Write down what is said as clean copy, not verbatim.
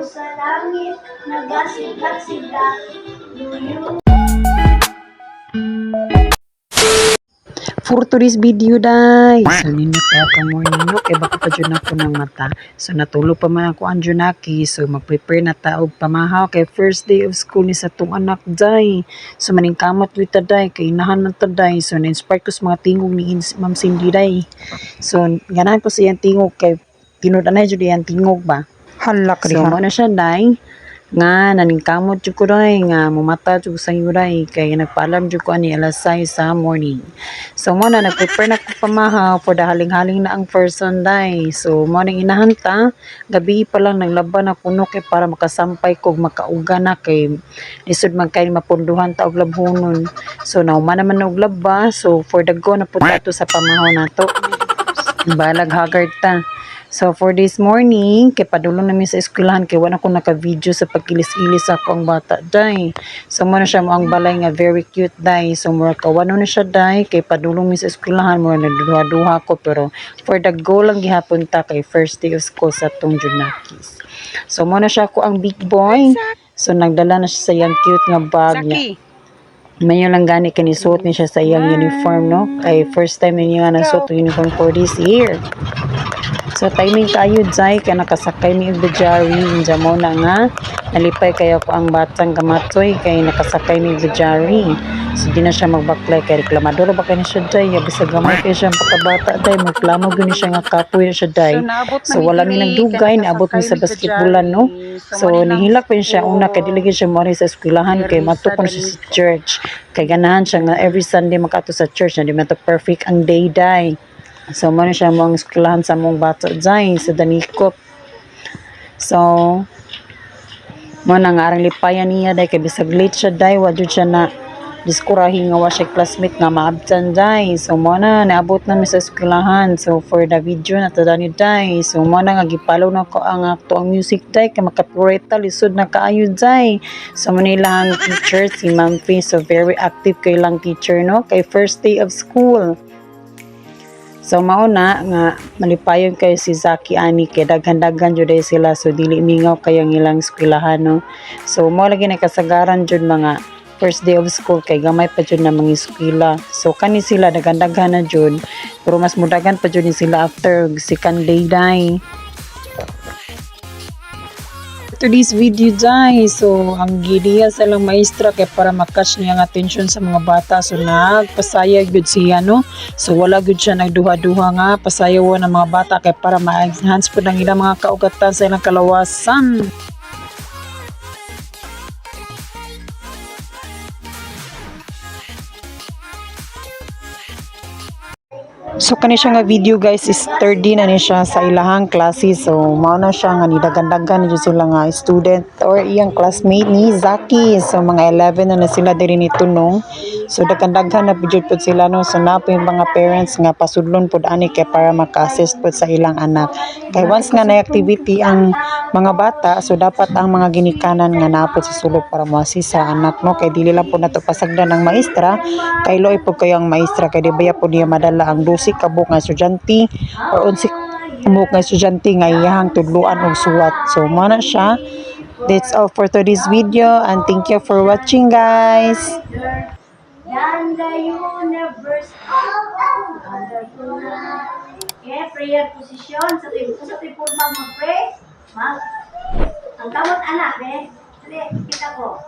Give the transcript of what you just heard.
Sa langit, nagasigla-sigla. Luyo. For today's video, day. So nindot kaya ka morning, no, kay baka pa jud nako ng mata. So natulog pa man ako ang Junaki. So mag-prepare na ta og pamahaw kay first day of school ni sa tong anak, day. So maningkamot gyud ta, day, kay inahan man ta, day. So na-inspire ko sa mga tingog ni Ma'am Cindy, day. So ganahan ko sa iyang tingog kay tinud-anay jud iyang tingog ba. Hala ka So diha. mo na siya, day, nga naningkamot jud ko, day, nga mumata jud ko sa iyo, day, kay nagpaalam jud ko ani alas 6 sa morning. So mo na nagprepare na ko pamahaw for the haling-haling na ang person, day. So mo nang inahanta gabi pa lang naglaban na kuno kay para makasampay kog makauga na kay lisod man kay mapunduhan ta og labhonon. So nahuman naman og laba, so for the go na pud ta ato sa pamahaw nato. Balag haggard ta. So for this morning, kay padulong namin sa eskwelahan kay wala ko naka-video sa pagkilis-ilis ako ang bata, day. So mo na siya mo ang balay nga very cute, day. So mura kawano na siya, day, kay padulong mi sa eskwelahan, mura nagduha-duha ko pero for the go lang gihapon ta kay first day of school sa tong Junakis. So mo na siya ko ang big boy. So nagdala na siya sa iyang cute nga bag niya. Zaki. Mayo lang gani kani suot ni siya sa iyang uniform, no, kay first time niya nga nasuot ang uniform for this year. So timing kayo, jay, kay nakasakay mi og Bajari inja mo na nga nalipay kayo ko ang batang gamatoy kay nakasakay mi og Bajari. So di na siya magbaklay kay reklamador ba kay ni siya, day. Bisag gamay kay siya ang pagkabata, day, magreklamo gyud ni siya nga kapoy na siya, day. So naabot na So mi wala mi diri kay nagdugay, niabot mi nakasakay sa mi basketballan, no. Bajari. So mo nilang nihilak pa yun siya una kay dili gyud siya moari sa eskwelahan kay Diri mato sa ko na siya sa Danica. church. Kay ganahan siya nga every Sunday makaadto sa church na di man to perfect ang day, day. So mo na siya mo ang eskwelahan sa mong bato, day, sa Danicop. So mo na nga arang lipayan niya, day, kay bisag late siya, day, wa jud siya na diskurahi nga wa siya classmate nga maabtan, day. So mo na naabot na mi sa eskwelahan. So for the video na tada ni, day. So mo na nga gipalo na ko ang ato ang music, day, kay maka-copyright ta, lisod na kaayo, day. So mo nila ang teacher si Ma'am Faye. So very active kay lang teacher, no, kay first day of school. So mao na nga malipayon kayo si Zaki ani kay daghan-daghan jud ay sila, so dili mingaw kayo ang ilang eskwelahan, no. So mo lagi nakasagaran jud mga first day of school kay gamay pa jud na mga eskwela. So kani sila daghan-daghan na jud pero mas mudagan pa jud ni sila after second day, day. Today's video, day. So, ang gidiya sa ilang maestra kay para makatch niya ang attention sa mga bata. So, nagpasaya gud siya, no? So, wala gud siya nagduha-duha nga pasayaw ng mga bata kay para ma-enhance pud ang ilang mga kaugatan sa ilang kalawasan. So kani siya nga video, guys, is third day na ni siya sa ilahang klase. So mao na siya nga nidagandagan ni sila nga student or iyang classmate ni Zaki. So mga 11 na na sila diri ni tunong. So daghan-daghan na pud pud sila, no. So naa po yung mga parents nga pasudlon pud ani kay para maka-assist pud sa ilang anak. Kay once nga na activity ang mga bata, so dapat ang mga ginikanan nga naa pud sa sulod para mo-assist sa anak, no, kay dili lang pud nato pasagdan ang maestra kay luoy pud kayo ang maestra kay di baya pud niya madala ang 12 ka buok nga estudyante or 11 ka buok nga estudyante nga iyahang tudluan og suwat. So mo na siya. That's all for today's video and thank you for watching, guys. Than the universe. Under ko na. Okay, prayer position. Sa tuwing forma mag-pray, mag, ang kamot anak, eh. Dali, kita ko.